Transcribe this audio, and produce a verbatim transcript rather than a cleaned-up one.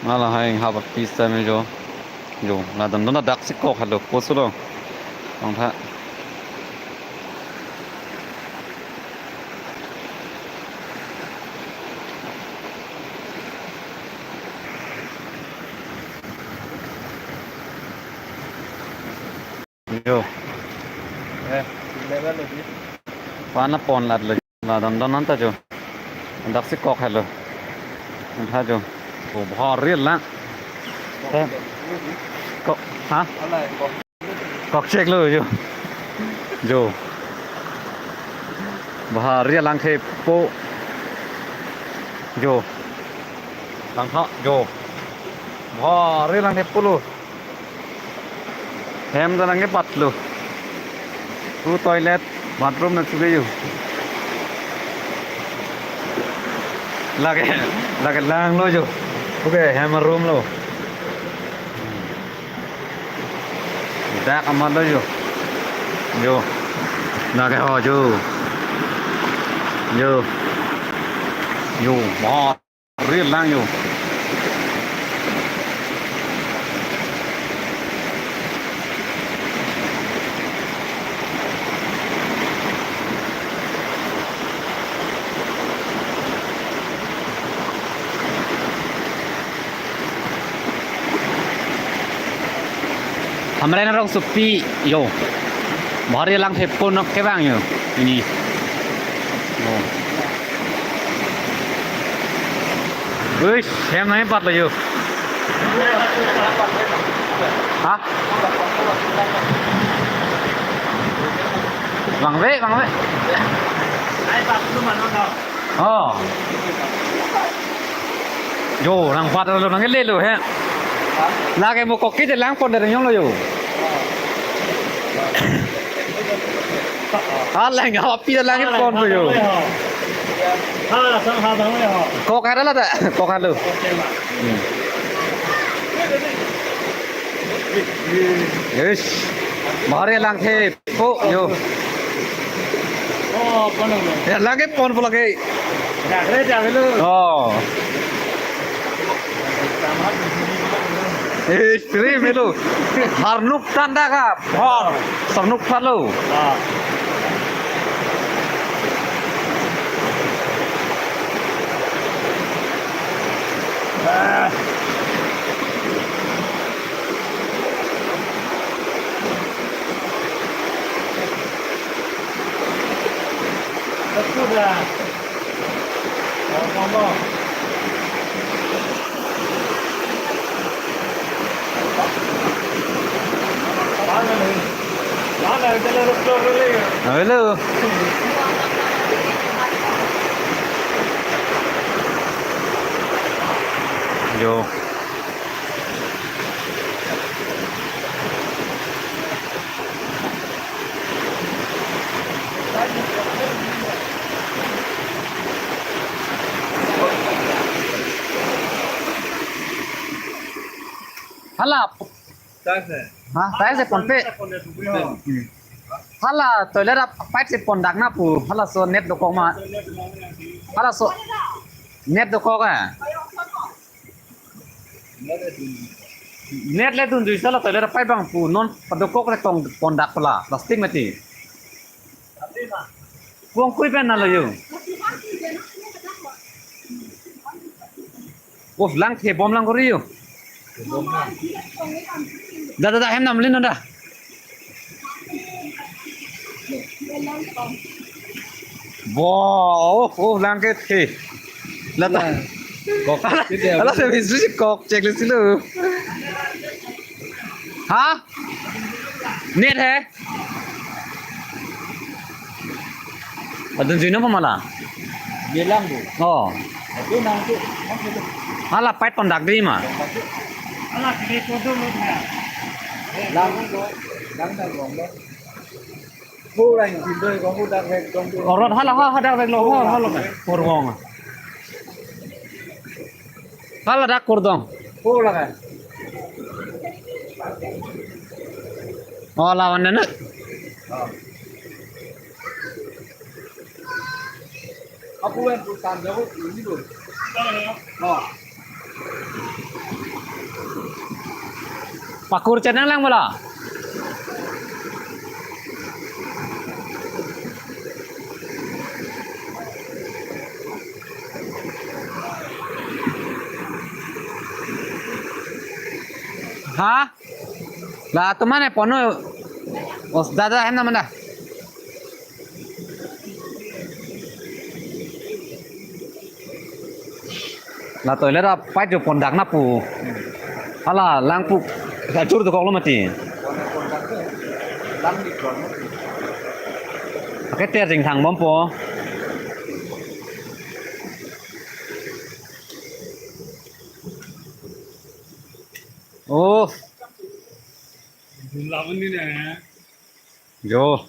Hala hai hap api sa me jo. Jo, ladak don ladak si kok halo, posulo. Bang tha. Jo. Eh, level lagi. Pana pon lat lo. Ladak don don anta jo. Dak si kok halo. Anta jo. Oh, bahari lang. Eh. Kok, ha? Kok chek lo jo. Jo. Bahari lang thepo. Jo. Langtha jo. Bahari lang thepo lo. Hem ta nangkepatlo. Tu toilet, bathroom nangsuke jo. Lake, lake langlo jo. Okay, hem room lo. Dak amat lo jo. Jo. Lake ho jo. Jo. Jo, bahari lang jo. Hamren Rongsopi jo. Bahari lang thepo nok kevang jo. Ini. Oh. Uish, hem nangkepatlo jo. Ha? Vangve, vangve. Oh. Jo, nangpat lo, nangkele lo he. Lake mo kok ke lang pon dari nyong lo jo. Ah, lang api lang pon lo jo. Ha, sang ha sang le ho. Kok halo la ta, kok halo. Hmm. Yes. Bahari lang thepo jo. Oh, pon lo. Ya, lake pon po lake. Jagre, jagre lo. Oh. Eh, istri melu. Harnuk tanda ka. Har. Sarnuk palo. Ah. Ah. Tepu dah. Hello. Jo. Hala. Taise. Ha, taise ponpe. Hmm. Hala toilet a pipe si pondak na pu. Halaso net dokok ma. Halaso net dokok a. Net le dun juisa la toilet a pipe abang pu non padokok le tong pondak pala plastic mati. Puang kui pen na lo jo. Uf, lang the bom lang kori jo. Da, da, da, hem nam lin da. Bo, oh, oh, lang ke the. Lata. Kok. Ala, ala se bis bis kok chek le silo. Ha? Net hai? Adun jui no pamala. Bilang bu. Oh. Itu nang tu. Hala pipe pondak di ma. Hala kiri kodo lo na. Lang tu. Lang tu long lo. Hu lang tin doi kong hu dak vek kong tu. Orot hala ha ha dak vek lo ha ha lo. Kurvong. Hala dak kurdong. Hu lang. Oh, lawan na. Apu en pu tan jago ini lo. Oh. Pakur chenang lang bola. Ha? Latum mane ponlo. Os, da, da, hem naman da. La toilet apai jo pondak na pu. Hala lang pu. Kachur dokoklo mati. Ake ter jingthang bompo. Oh. Laman ni na. Jo.